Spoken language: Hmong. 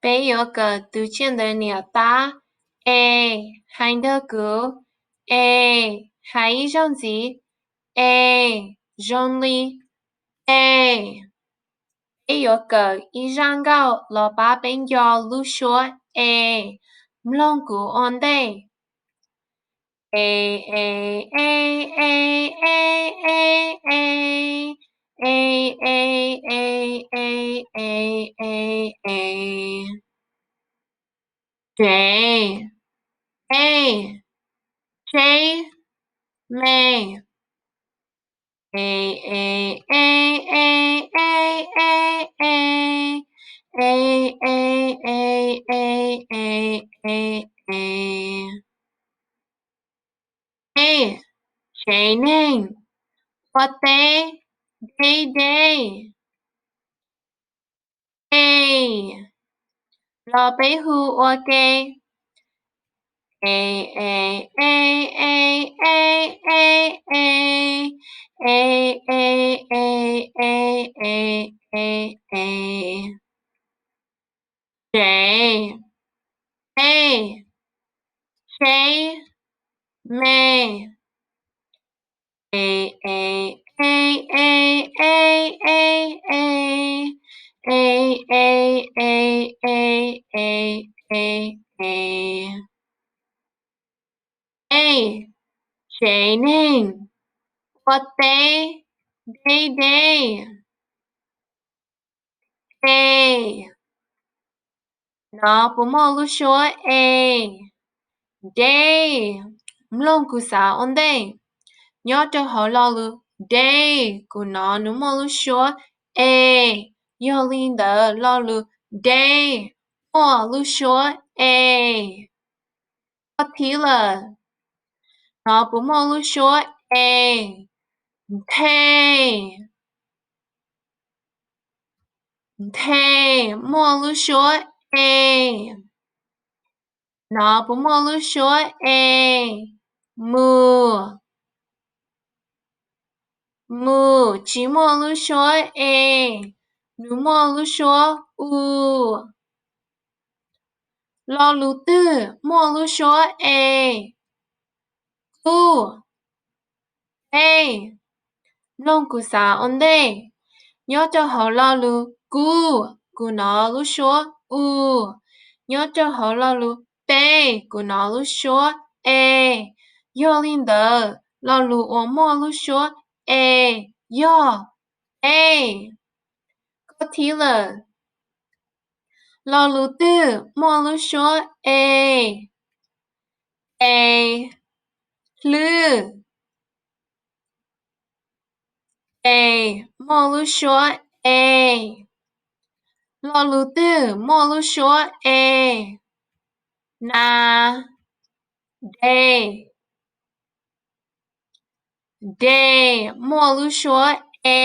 Peb yuav kawm tus tsiaj ntawv niam tab, e, hais ntawm kuv, e, hais ib zaug ntxiv, e, zoo li, e. Peb yuav kawm ib zaj nkauj los pab peb nco lub suab e. Mloog kuv ua ntej. E, e, e, e, e, e, e, e, e, e, e, e, e, e. Tsev, e, tsev, me. E, e, e, e, e, e, e, e, e, e, e, e. E, tsev neeg, ua teb, day, day. E, los peb hu ua ke. E, e, e, e, e, e, e, e, e, e, e, e, e. Tsev, e, tsev, me. E, e, e, e, e, e, e, e, e, e, e, e, e. E, tsev neeg, ua teb, day, day. E, no puas muaj lub suab e? Day, mloog kuv xav ua ntej. Nyob rau hauv lo lus day, kuv no nws muaj lub suab e, yog li ntawd lo lus day muaj lub suab e. Qhov thib lawm, no puas muaj lub suab e? Nthe, nthe, muaj lub suab e. No puas muaj lub suab e? Mus, mus, tsis muaj lub suab e, nws muaj lub suab u. Lo lus twg muaj lub suab e? Kub, e. Mloog kuv xav ua ntej. Nyob rau hauv lo lus kub, kuv no lub suab u. Nyob rau hauv lo lus teb, kuv no lub suab e. Yog li ntawd, lo lus uas muaj lub suab e yog teb. Qhov thib lawm, lo lus twg muaj lub suab e? Tes, hlwb. Tes muaj lub suab e. Lo lus twg muaj lub suab e? Nas, des. Des muaj lub suab e.